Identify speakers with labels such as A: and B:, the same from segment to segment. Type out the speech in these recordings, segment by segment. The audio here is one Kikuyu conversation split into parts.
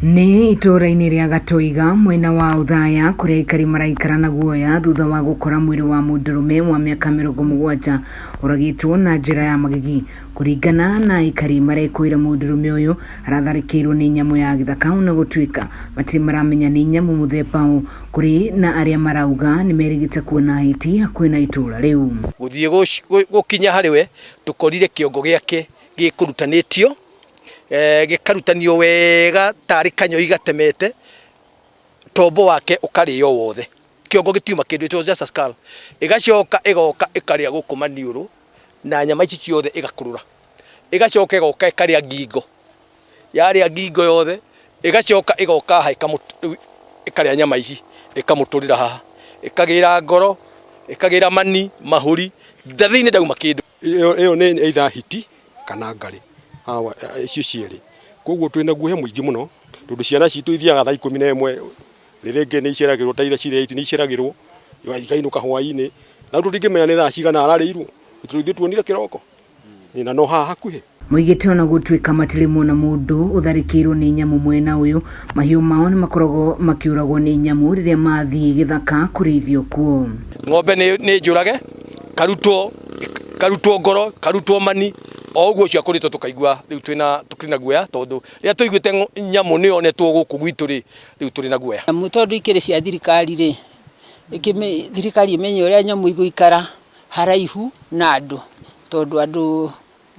A: Nĩ itũũra-inĩ rĩa Gatoiga mwena wa Othaya kũrĩa aikari maraikara na guoya thutha wa gũkora mwĩrĩ wa mũndũrũme wa mĩaka 70 ũragĩtwo na njĩra ya magigi. Kũringana na aikari marekũĩra mũndũrũme ũyũ aratharĩkĩirwo nĩ nyamũ ya gĩthaka ona gũtuĩka matirĩ maramenya nĩ nyamũ mũthemba ũ. Kũrĩ na arĩa marauga nĩ merĩgĩte kuona hiti hakuhĩ na itũũra rĩu.
B: Gũthiĩ gũkinya harĩ we tũkorire kĩongo gĩake gĩkũrutanĩtio gĩkarutanio wega tarĩ kanyoi gatemete, tombo wake ũkarĩo wothe, kĩongo gĩtiuma kĩndũ, it was just a skull. Ĩgacoka ĩgoka ĩkarĩa gũkũ maniũrũ na nyama ici ciothe ĩgakũrũra, ĩgacoka ĩgoka ĩkarĩa ngingo, yarĩa ngingo yothe ĩgacoka ĩgoka haha ĩkarĩa nyama ici ĩkamũtũrĩra haha, ĩkagĩra ngoro, ĩkagĩra mani, mahũri, nda thĩinĩ ndauma kĩndũ.
C: Ĩyo nĩ either hiti kana ngarĩ, icio cierĩ. Koguo twĩna guoya mũingĩ mũno tondũ ciana citũ ithiaga thaa 11, rĩrĩa nĩ iceragĩrwo ta ira cirĩ eight nĩ iceragĩrwo ikainũka hwainĩ. Na rĩu tũtingĩmenya nĩ thaa cigana ararĩirwo, tondũ ithuĩ tuonire kĩroko na no haha hakuhĩ.
A: Moigĩte ona gũtuĩka matirĩ mona mũndũ ũtharĩkĩirwo nĩ nyamũ mwena ũyũ, mahiũ mao nĩ makoragwo makĩũragwo nĩ nyamũ rĩrĩa mathiĩ gĩthaka kũrĩithio kuo.
B: Ng'ombe nĩ njũrage, karutwo karutwo ngoro, karutwo mani, o ũguo ũcio akũrĩtwo tũkaigua rĩu twĩna tũkĩrĩ na guoya tondũ rĩrĩa tũiguĩte nyamũ nĩ yonetwo gũkũ gwitũ rĩ, rĩu tũrĩ na guoya.
D: Nyamũ tondũ ikĩrĩ cia thirikari rĩ, thirikari ĩmenye ũrĩa nyamũ igũikara haraihu na andũ, tondũ andũ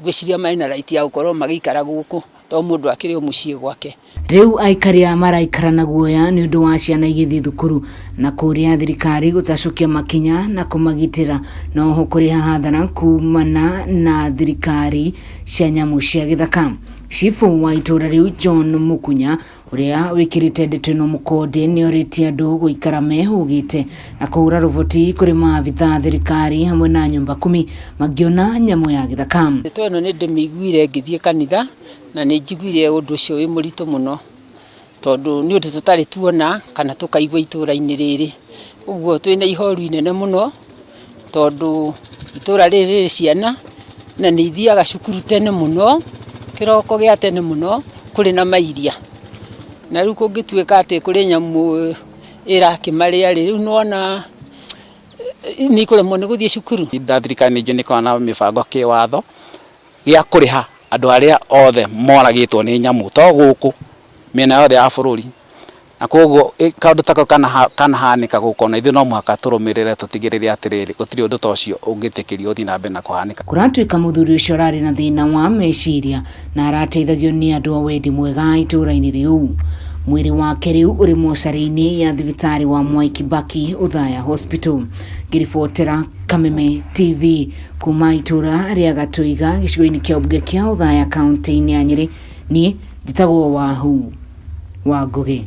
D: ngwĩciria marĩ na right ya gũkorwo magĩikara gũkũ to mũndũ akĩrĩ o mũciĩ gwake.
A: Rĩu aikari aya maraikara na guoya nĩ ũndũ wa ciana igĩthiĩ thukuru na kũria thirikari gũtacũkia makinya na kũmagitĩra na oho kũrĩha hathara kumana na thirikari cia nyamũ cia gĩthaka. Cibũ wa itũũra rĩu John Mukunya ũrĩa wĩkĩrĩte ndeto ĩno mũkonde nĩ orĩtie andũ gũikara mehũgĩte na kũhũra rũboti kũrĩ maabitha a thirikari hamwe na nyũmba kumi mangĩona nyamũ ya gĩthaka.
D: Ndeto ĩno nĩ ndĩmĩiguire ngĩthiĩ kanitha na nĩ njiguire ũndũ ũcio wĩ mũritũ mũno tondũ nĩ ũndũ tũtarĩ tuona kana tũkaigua itũra-inĩ rĩrĩ. Ũguo twĩna ihoru inene mũno tondũ itũra rĩrĩ rĩrĩ ciana na nĩ ithiaga cukuru tene mũno, kĩroko gĩa tene mũno kũrĩ na mairia. Na rĩu kũngĩtuĩka atĩ kũrĩ nyamũ ĩrakĩmarĩa rĩ, rĩu nĩ wona nĩ ikũremwo nĩ gũthiĩ cukuru.
E: Na thirikari ningĩ nĩ ĩkoragwo na mĩbango kĩwatho gĩa kũrĩha andũ arĩa othe moragĩtwo nĩ nyamũ to gũkũ, mĩena yothe ya bũrũri. Na koguo kaũndũ ta kau kanahanĩka gũkũ ona ithuĩ no mũhaka tũrũmĩrĩre tũtigĩrĩre atĩrĩrĩ, gũtirĩ ũndũ ta ũcio ũngĩtĩkĩrio ũthiĩ na mbere na kũhanĩka.
A: Kũratuĩka mũthuri ũcio ararĩ na thĩna wa meciria na arateithagio nĩ andũ a wendi mwega itũũra-inĩ rĩu. Mwĩrĩ wake rĩu ũrĩ mocarĩ-inĩ ya thibitarĩ wa Mwai Kibaki Othaya Hospital. Ngĩribotera Kameme TV kuma itũũra rĩa Gatũiga gĩcigo-inĩ kĩa ũmbunge kĩa Othaya kaunti-inĩ ya Nyĩrĩ, niĩ njĩtagwo Wahu wa Ngũgĩ.